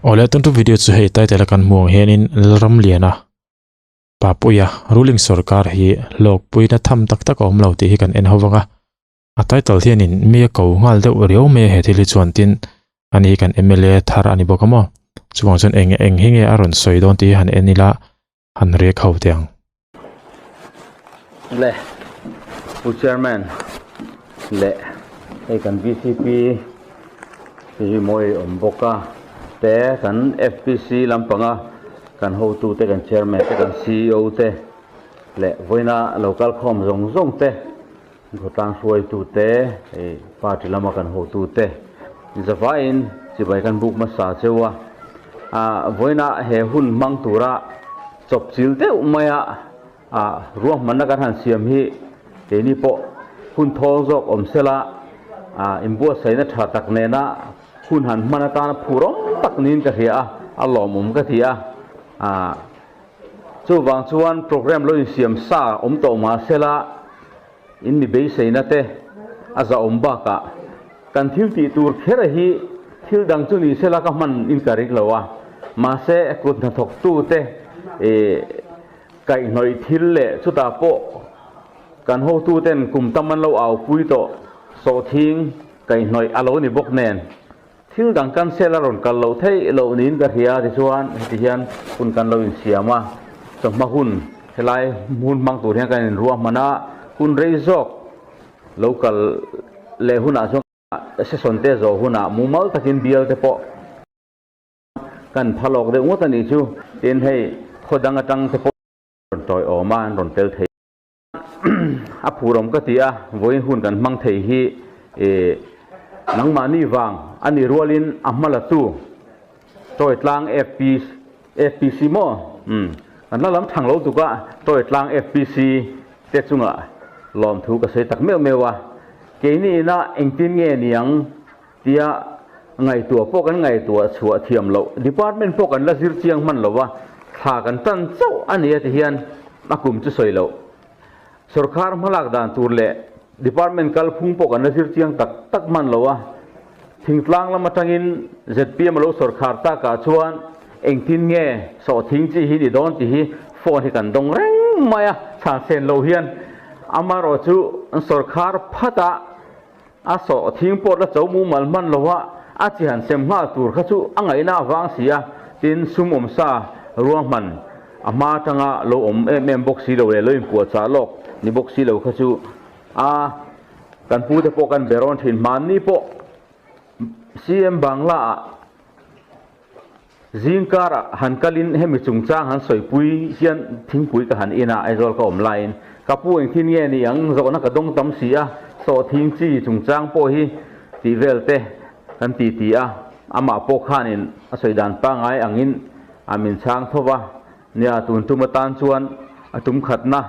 Awle tun tu video chu hei title a kan hmuh ang hianin Lalramliana Papuia ruling sorkar hi hlawkpuina tham tak tak a awm lo tih hi kan en ho vang a. A title hianin mi a ko nghal deuh riau mai a he thil hi chuan tin ani hi kan mla thar a ni bawk a maw. Chuvang chuan eng eng hi nge a rawn sawi dawn tih hi han en ila han riak ho teh ang. Le Pu Chairman leh hei kan VCP hi mawi awm bawk a te kan FPC lampanga kan hotute kan Chairman te kan CEO te leh vawiina lo kal khawm zawng zawng te khawtlang hruaitu te hei party lama kan hotu te zavaiin chibai kan buk hmasa cheu a ah vawiina he hun hmang tura chawp chil deuh maia ah ruahmanna kan han siam hi keini pawh hun thawl zawk awm sela ah inbuatsaihna tha tak nena hun han hman atana phur awm tak niin ka hria a a lawmawm ka ti a ah. Chuvang chuan program lo insiam sa awm tawh mah sela in mi beiseina te a zahawm bakah kan thil tih tur kher a hi thil dang chu ni sela ka hman in ka ring lo a, mahse kut hnathawktu te ih kaihhnawih thil leh chutah pawh kan hotu ten kum tam an lo aupui tawh sawhthing kaihhnawih a lo ni bawk nen. Thil dang cancel a rawn kal loh theih loh niin ka hria tichuan heti hian hun kan lo insiam a, chawhma hun helai hmun hmang tur hian kan inruahman a, hun rei zawk lo kal leh hunah chuan session te zawh hunah mumal takin bial te pawh kan pha lawk deuh ngawt a nih chu, tin hei khaw dang atang te pawh rawn tawiawm a, an rawn tel thei. A phurawm ka ti a, vawiin hun kan hmang thei hi ih nangmahni vang a ni rualin a hma la tu Tawitlang FP FPC maw umm kan la lam thang lo tuk a, Tawitlang FPC te chungah lawmthu ka sawi tak meuh meuh a, keini ina engtin nge niang tia ngaihtuah pawh kan ngaihtuah chhuah thiam loh, department pawh kan la zir chiang hman lo va, thla kan tan chauh a ni a ti hian a kum chu sawi loh. Sorkar hmalak dan tur leh department kalphung pawh kan la zir chiang tak tak hman lo a, thingtlang lam atangin zpm a lo sorkhar takah chuan engtin nge sawhthing chi hi ni dawn tih hi phone hi kan dawng reng mai a, chhan sen lo hian amaherawhchu sorkhar phatah A sawh thing pawt la cho mumal hman lo a, a chi han sem nghal tur kha chu a ngaihna a vang si a, tin sum awm sa ruahman a hma atanga lo awm em em bawk si lo leh lo inpuahchah lawk ni bawk si lo kha chu a kan pute pawh kan be rawn thin. Hmanni pawh CM Bangla ah Zingkarah han kalin hemi chungchang han sawipui hian thingpui ka han in a, Aizawl ka awm laiin ka pu engtin nge ni ang zawhna ka dawng tam si a, sawhthing chi chungchang pawh hi tih vel te kan ti ti a, amah pawh khanin a sawi dan pangngai angin a min chhang tho va, nia tun tum atan chuan a tum khatna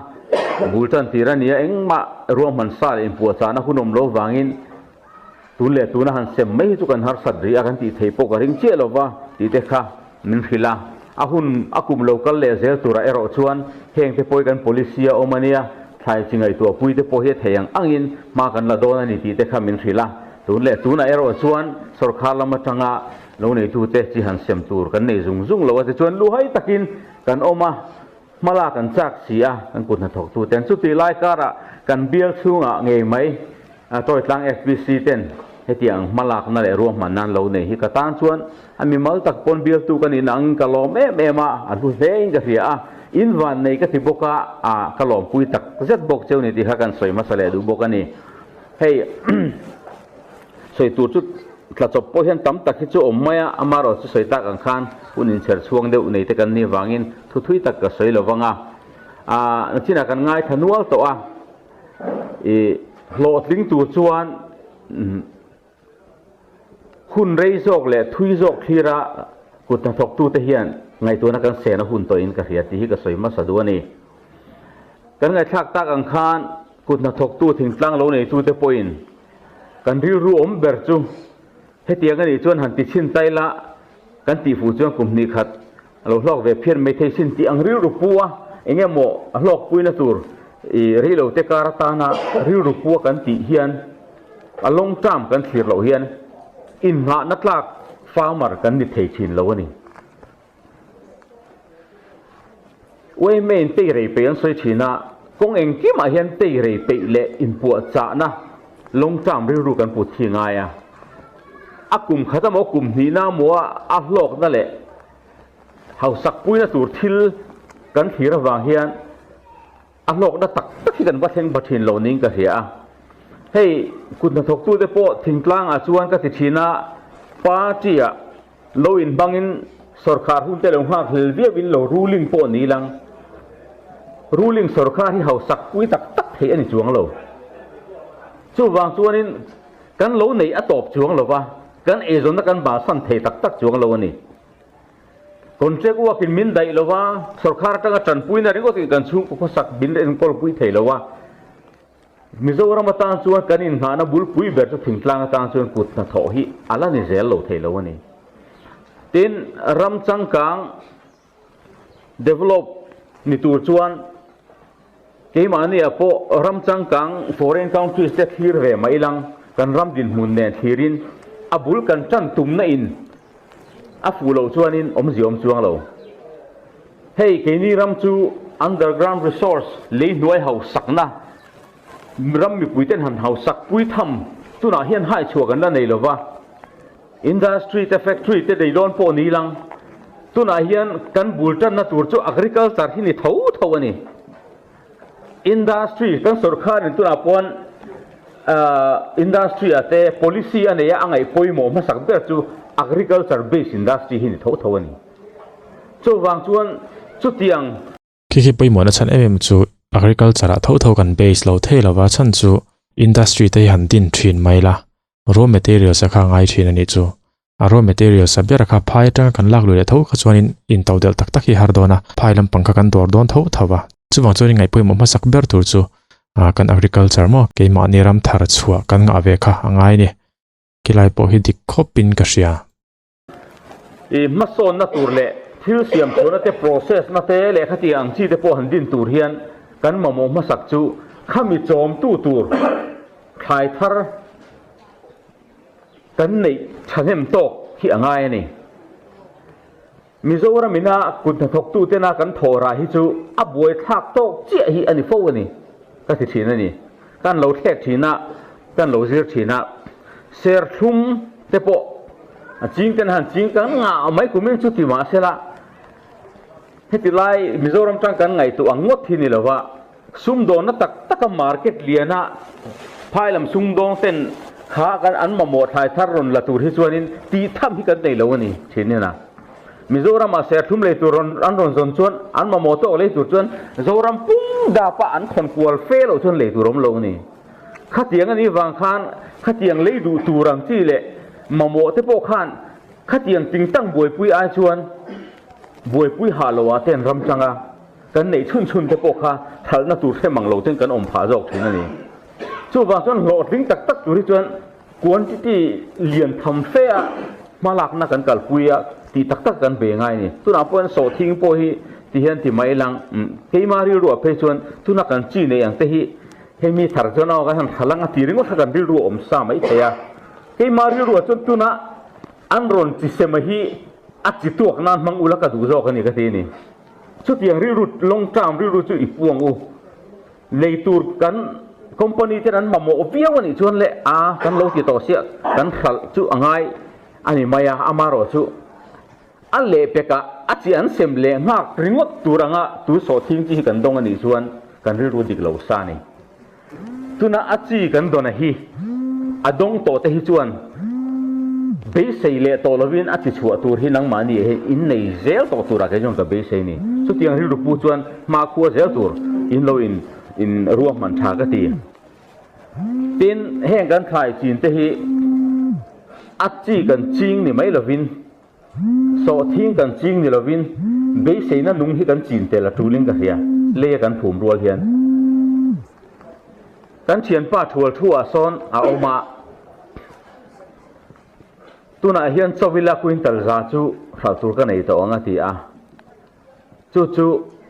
bul tan tir a nia engmah ruahman sa leh inpuahchahna hun awm lo vangin Tun leh tuna han sem mai hi chu kan harsat rih a, kan tih thei pawh ka ring chiah lo va tih te kha min hrilh a. A hun a kum lo kal leh zel turah erawh chuan heng te pawh hi kan policy a awm a nia, thlai chi ngaihtuahpui te pawh hi a thei ang angin hma kan la dawn a ni tih te kha min hrilh a. Tun leh tunah erawh chuan sawrkhar lam atanga lo neitute chi han sem tur kan nei zung zung lo a, tichuan luhai takin kan awm a, hma kan chak si a, kan kut hnathawktuten chutih lai karah kan bial chhungah ngei mai Tawitlang FPC ten hetiang hmalakna leh ruahman nan lo nei hi ka tan chuan a mimal tak pawn bialtu ka nihna angin ka lawm em em a, a hlu hle in ka hria a, in van nei ka ti bawk a, a ka lawmpui tak zet bawk cheu ni tih kha kan sawi hmasa leh duh bawk a ni. Hei sawi tur chu tla chawp pawh hian tam tak hi chu awm mai a, amaherawh chu sawi tak ang khan hun inchher chhuang deuh nei te kan nih vangin thu thui tak ka sawi lo vang a, a nachinah kan ngaithla nual tawh a. I hlawhtling tur chuan hun rei zawk leh thui zawk thlira kut hnathawktute hian ngaihtuahna kan sen a hun tawhin ka hria tih hi ka sawi hmasa duh a ni. Kan ngaihthlak tak ang khan kut hnathawktu thingtlang lo neitute pawhin kan rilru awm ber chu hetiang a nih chuan han ti chhin ta ila kan tihfuh chuan kum hnih khat A lo hlawk ve phian mai thei sin tih ang rilru pu a, eng emaw a hlawkpuina tur i reilo te kar atana rilru pu a kan tih hian a long term kan thlir loh hian inngahna tlak farmer kan ni thei thin lo a ni. Uaime in tei rei peih an sawi thin a, kawng engkimah hian tei rei peih leh inpuahchahna long term rilru kan put hi ngai a. A kum khat emaw kum hnihna emaw a hlawkna leh hausak puina tur thil kan thlir avang hian A hlawkna tak tak hi kan va thleng pha thin lo niin ka hria a. Hei kut hnathawktute pawh thingtlangah chuan ka ti thin a, party-ah lo inhmangin sawrkhar hunte lo nghak hlel viauin lo ruling pawh ni lang. Ruling sawrkhar hi hausak pui tak tak theih a ni chuang lo. Chuvang chuanin kan lo neih a tawp chuang lo va, kan eizawnna kan bansan thei tak tak chuang lo a ni. Contract work in min daih lo va, sorkar atanga tanpuina ringawt in kan chhungkaw khawsak min enkawl pui thei lo a. Mizoram atan chuan kan inngahna bulpui ber chu thingtlang atan chuan kut hnathawh hi a la ni zel lo thei lo a ni. Tin, ram changkang develop ni tur chuan keimahni ah pawh ram changkang foreign countries te thlir ve mai lang kan ram dinhmun nen thlirin a bul kan tan tumna in A fuh loh chuanin awmzia awm chuang lo. Hei keini ram chu underground resource lei hnuai hausakna ram mipuiten han hausak pui tham tunah hian hai chhuah kan la nei lo va. Industry te factory te nei dawn pawh ni lang tunah hian kan bul tanna tur chu agriculture hi ni tho tho a ni. Industry kan sorkharin tunah pawn industry ah te policy a nei a, a ngaih pawimawh hmasak ber chu agriculture based industry hi ni tho tho a ni. Chuvang chuan chutiang. Khi khi pawimawhna chhan em em chu agriculture ah tho tho kan base lo thei lova chhan chu industry te hi han din thin mai la raw materials a kha ngai thin a nih chu. A raw materials a ber kha phai atanga kan lak lui leh tho kha chuanin in to delh tak tak hi har dawn a, phai lampang kha kan dawr dawn tho tho a. Chuvang chuanin ngaihpawimawh hmasak ber tur chu kan agriculture maw keimahni ram thar chhuah kan ngah ve kha a ngai a ni. Khilai pawh hi dik khawpin ka hria. I hmasawnna tur leh thil siam chhuahna te process na te leh khatiang ang chi te pawh han din tur hian kan mamawh hmasak chu khami chawmtu tur thlai thar Kan neih thahnem tawk hi a ngai a ni. Mizoram ina kut hnathawktu tena kan thawh rah hi chu a buaithlak tawk chiah hi a ni fo a ni ka ti thin a ni. Kan lo thlek thin a, kan lo zir thin a, serthlum te pawh a ching ten han ching kan ngah mai kumin chu ti mahse la heti lai Mizoram tang kan ngaihtuah ang ngawt hi ni lova Sumdawnna tak taka market liana phai lam sumdawng ten kha kan an mamawh thlai thar rawn la tur hi chuanin tih tham hi kan nei lo a ni thin hian a. Mizoram ah serthlum lei tur rawn an rawn zawn chuan an mamawh tawk lei tur chuan Zoram pum dapa an khawn kual fe loh chuan lei tur awm lo a ni. Khatiang a nih vang khan khatiang lei duh tur ang chi leh mamawh te pawh khan khatiang tingtang buaipui ai chuan buaipui hah lo ah te an ram tang a. Kan neih chhun chhun te pawh kha thalhna tur hrem ang lo ten kan awm phah zawk thin a ni. Chuvang chuan hlawhtling tak tak tur hi chuan quantity lian tham fe a hmalakna kan kalpui a tih tak tak kan ve ngai a ni. Tunah pawh hian sawhthing pawh hi ti hian ti mai lang keima rilruah phei chuan tuna kan chi neih ang te hi hemi thar chuan aw kan han thalang a ti ringawt kha kan rilru a awm sa mai thei a. Keima rilruah chuan tuna an rawn chi sema hi a chi tuak nan hmang ula ka duh zawk a ni ka ti a ni. Chutiang rilru long term rilru chu i puang u. Lei tur kan company ten an mamawh viau a nih chuan le a kan lo ti tawh sia kan hralh chu a ngai a ni mai a, amarawh chu a lehpekah a chi an sem leh nghak ringawt tur anga tu sawhthing chi hi kan dawng a nih chuan kan rilru dik lo sa a ni. Tuna a chi kan dawn a hi a dawng tawh te hi chuan beisei leh tawh lovin a chi chhuah tur hi nangmahni ah hian in nei zel tawh turah kei chuan ka beisei ni. Chutiang rilru pu chuan hmakhua zel tur in lo in in ruahman tha ka ti. Tin, heng kan thlai chin te hi a chi kan ching ni mai lovin Sawhthing kan ching ni lovin beiseina nung hi kan chin tel a tulin ka hria, leia kan phum rual hian. Kan thianpa thual thu ah sawn a awm a, tunah hian chawila quintal za chu hralh tur ka nei tawh ang a ti a, chu chu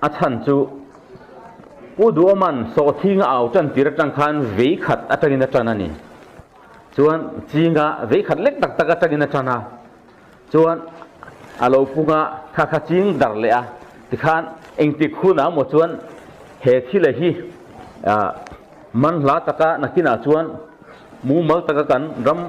a chhan chu Pu Duhawman sawhthing a au tan tir atang khan vei khat atangin a tan a ni. Chuan chinga vei khat lek tak tak atangin a tan a. Chuan a lo pung a, kha kha ching dar leh a, tikhan engtik hunah maw chuan he thila hi man hla taka nakinah chuan mumal taka kan ram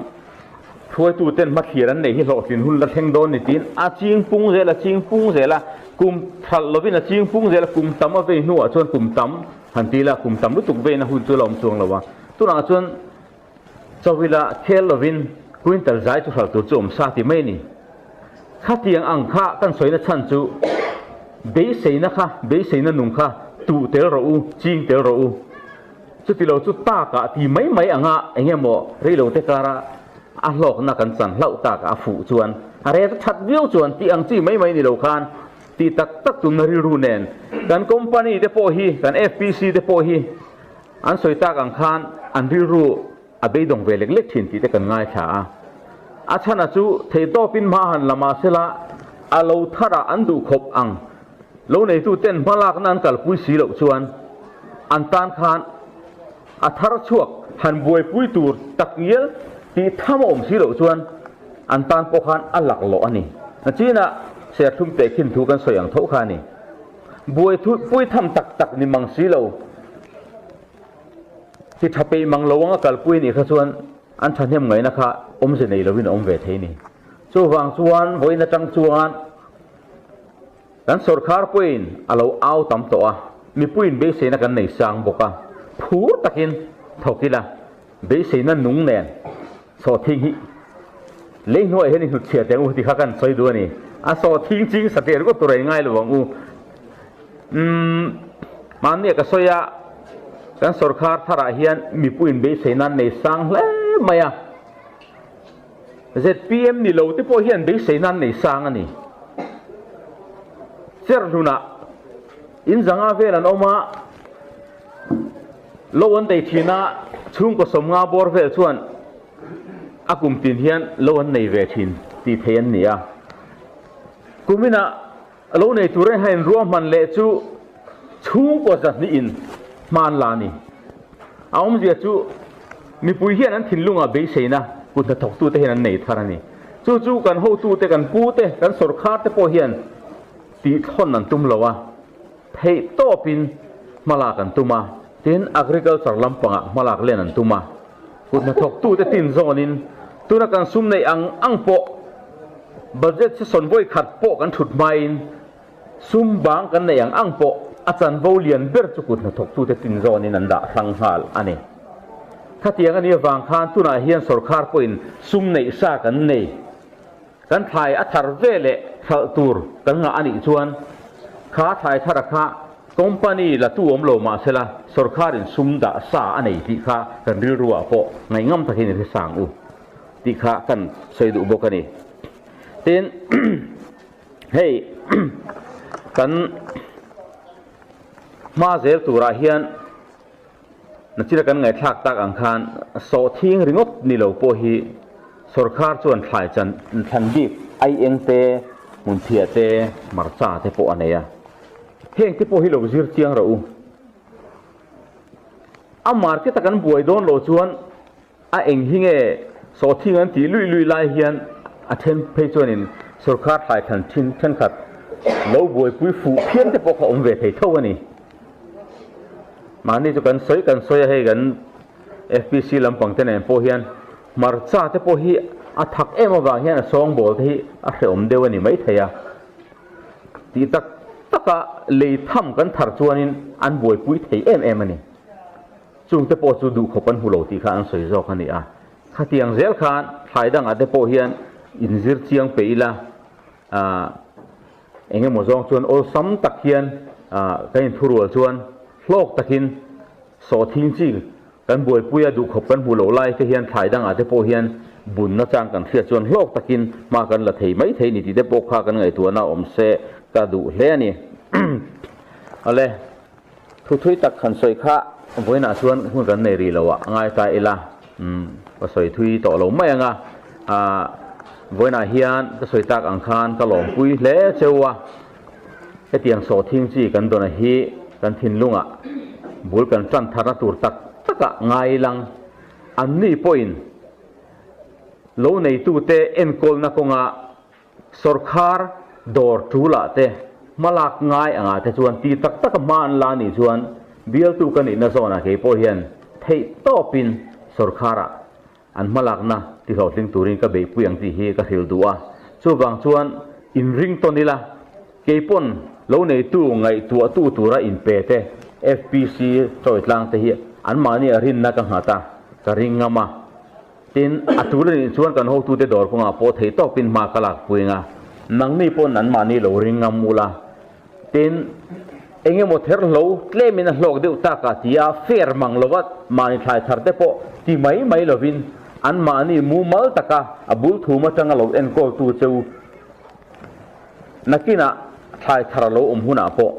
hruaituten hmathlir an neih hi hlawhtlin hun la thleng dawn ni tiin a ching pung zel a ching pung zel a, kum thalh lovin a ching pung zel a, kum tam a vei hnuah chuan kum tam han ti ila kum tam lutuk veina hun chu a la awm chuang lo a, tunah chuan Chawila khel lovin quintal zai chu hralh tur chu awm sa ti mai a ni. Khatiang ang kha kan sawina chhan chu beiseina kha, beiseina nung kha tuh tel rawh u, ching tel rawh u. Chuti lo chu takah ti mai mai anga eng emaw reilote kara a hlawkna kan chan hlauh takah a fuh chuan a rel that viau chuan tih ang chi mai mai ni lo khan ti tak tak tumna rilru nen kan company te pawh hi, kan FPC te pawh hi An sawi tak ang khan an rilru a beidawng ve lek lek thin tih te kan ngaithla a. A chhana chu theihtawpin hma han la mah sela a lo tharah an duh khawp ang. Lo neitu ten hmalakna an kalpui si loh chuan an tan khan a thar chhuak han buaipui tur takngial tih tham a awm si loh chuan an tan pawh khan a laklawh a ni. Nachinah serthlum tehkhin thu kan sawi ang tho kha a ni. Buai pui tham tak tak ni mang si lo. Ti tha peih mang lo anga kalpui nih kha chuan an thahnem ngaihna kha awmze nei lovin a awm ve thei ni. Chuvang chuan vawiin atang chuan kan sawrkhar pawhin a lo au tam tawh a, mipuiin beiseina kan nei sang bawk a, phur takin thawk ila beiseina nung nen sawhthing hi lei hnuaiah hian i hnutchhiah teh ang u ti kha kan sawi duh a ni. A sawhthing ching satliah ringawt tur a ingai lo ang u. Umm, mahnia ka sawi a, kan sawrkhar tharah hian mipuiin beiseina an nei sang hle mai a. Zpm ni lo te pawh hian beiseina an nei sang a ni. Cherhlunah in zanga vel an awm a. Lo an nei thin a, chhungkaw sawmnga bawr vel chuan a kum tin hian lo an nei ve thin tih theih an ni a. Kuminah lo nei tur a in ruahman leh chu chhungkaw zahnihin hman la a ni. A awmzia chu mipui hian an thinlungah beiseina kut hnathawktute hian an nei thar a ni. Chu chu kan hotute, kan pute, kan sawrkharte pawh hian tihthlawn an tum lo a. Theih tawpin hmalak an tum a, tin agriculture lampangah hmalak len an tum a. Kut hnathawktute tin zawnin tuna kan sum neih ang ang pawh budget session vawi khat pawh kan thut hmain sum bang kan neih ang ang pawh a chanvo lian ber chu kut hnathawktute tin zawnin an dah hrang nghal a ni. Khatiang a nih avang khan tunah hian sorkar pawhin sum neih sa kan nei. Kan thlai a thar ve leh hralh tur kan ngah a nih chuan kha thlai thara kha company la tu awm lo mah sela sorkharin sum dah sa a nei tih kha kan rilruah pawh ngaihngam takin i hre sang u tih kha kan sawi duh bawk a ni. Tin, hei kan hma zel turah hian Nachina kan ngaihthlak tak ang khan sawhthing ringawt ni lo pawh hi sawrkhar chuan thlai chan thlan bik aieng te, hmunphiah te, hmarcha te pawh a nei a. Heng te pawh hi lo zir chiang rawh u. A market a kan buai dawn loh chuan a eng hi nge sawhthing an tih luih luih lai hian a then phei chuanin sawrkhar thlai thlan thin thenkhat lo buaipui fuh phian te pawh kha awm ve thei tho a ni. Mahni chu kan sawi kan sawi a hei kan FPC lampang te nen pawh hian hmarcha te pawh hi a thak em avang hian a sawngbawl te hi a hrehawm deuh a ni maithei a. Tih tak taka lei tham kan thar chuanin an buaipui thei em em a ni. Chung te pawh chu duhkhawp an hmu lo tih kha an sawi zawk a ni a. Khatiang zel khan thlai dangah te pawh hian inzir chiang pe ila ah eng emaw zawng chuan awlsam tak hian ah kan inthurual chuan hlawk takin sawhthing chi kan buaipui a duhkhawp kan hmuh loh lai te hian thlai dangah te pawh hian bunna chang kan hriat chuan hlawk takin hma kan la thei mai thei ni tih te pawh kha kan ngaihtuahna awm se ka duh hle a ni. Awle. Thu thui tak han sawi kha vawiinah chuan hun kan nei rih lo a ngai ta ila, umm ka sawi thui tawh lo mai ang a, ah vawiinah hian ka sawi tak ang khan ka lawmpui hle cheu a, hetiang sawhthing chi kan dawna hi kan thinlungah bul kan tan tharna tur tak takah ngai lang an ni pawhin lo neitute enkawlna kawngah. Sawrkhar dawr tul-ah te hmalak ngai angah te chuan ti tak taka hma an la nih chuan bialtu ka nihna zawnah kei pawh hian theih tawpin sawrkharah an hmalakna tihlawhtling turin ka beihpui ang tih hi ka hrilh duh a. Chuvang chuan inring tawn ila, kei pawn lo neitu ngaihtuahtu tura inpe te FPC chawitlang te hi anmahni a rinna ka nghat a, ka ring ngam a. Tin, a tul a nih chuan kan hotute dawr kawngah pawh theih tawpin hma ka lakpui ang a, nangni pawn anmahni lo ring ngam ula. Tin, eng emaw ther hlo tlemin a hlawk deuh tak a ti a, fair mang lova mahni thlai thar te pawh ti mai mai lovin anmahni mumal taka a bul thum atanga lo enkawltu cheu nakinah thlai thar a lo awm hunah pawh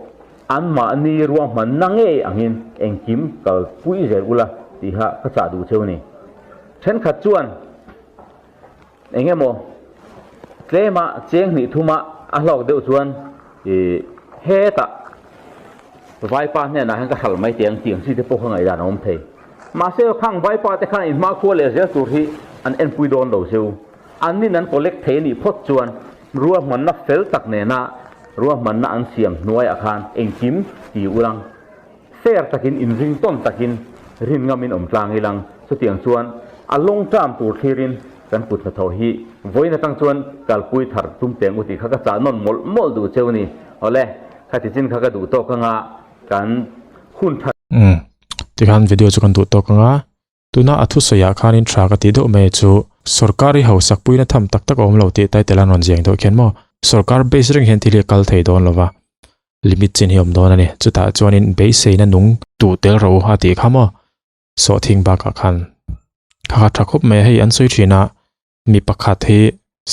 anmahni ruahmanna ngei angin engkim kalpui zel ula tiha ka chah duh cheu a ni. Thenkhat chuan eng emaw tlema cheng hnih thuma a hlawk deuh chuan ih hetah vaipa hnenah hian ka hral mai teh ang tih ang chi te pawh kha ngaihdan a awm thei. Mahse khang vaipa te khan inhmakhua leh zel tur hi an enpui dawn lo cheu. An nin an collect thei a nih phawt chuan Ruahmanna fel tak nena ruahmanna an siam hnuaiah khan engkim ti ulang, fair takin inring tawn takin rin ngamin awm tlang ilang. Chutiang chuan a long term tur thlirin kan kut hnathawh hi vawiin atang chuan kalpui thar tum teng u tih kha ka chah nawn mawlh mawlh duh cheu ni. Awle, khati chin kha ka duh tawk anga kan hun tha. Umm, tikhan video chu kan duh tawk anga Tuna a thusawiah khanin tha ka tih deuh mai chu sorkar i hausak puina tham tak tak a awm lo tih title an rawn ziang deuh khian maw sorkar base reng hian thil hi a kal thei dawn lova limit chin hi a awm dawn a ni. Chutah chuanin beiseina nung tuh tel rawh u a tih kha maw sawhthing bakah khan kha kha tha khawp mai a hei an sawi thin a mi pakhat hi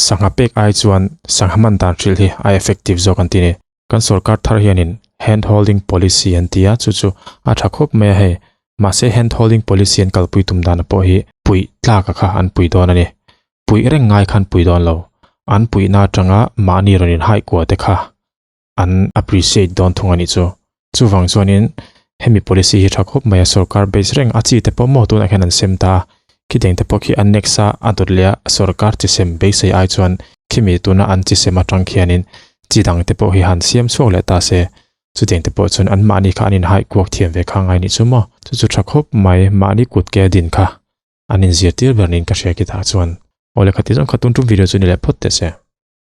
sangha pek ai chuan sangha man dan hrilh hi a effective zawk an ti a ni. Kan sorkar thar hianin hand holding policy an ti a, chu chu a tha khawp mai a hei. Mahse hand holding policy an kalpui tum dana pawh hi puih tlak a kha an pui dawn a ni. Puih reng ngai khan pui dawn lo. An puihna atanga mahni rawn inhaih kua te kha an appreciate dawn thung a nih chu. Chuvang chuanin hemi policy hi tha khawp mai a, sorkar base reng a chi te pawh maw tunah hian an sem ta a, khitiang te pawh khi an next a a dawt leh a sorkar chi sem beisei ai chuan khimi tuna an chi sem atang khianin chi dang te pawh hi han siam chhuak leh ta se, chutiang te pawh chuan anmahni kha an inhaih kuak thiam ve kha ngai nih chu maw. Chu chu tha khawp mai, mahni kut ke a din kha an inzirtir ber niin ka hria kitah chuan. Awle khati zawng kha tun tum video chu ni leh phawt teh se.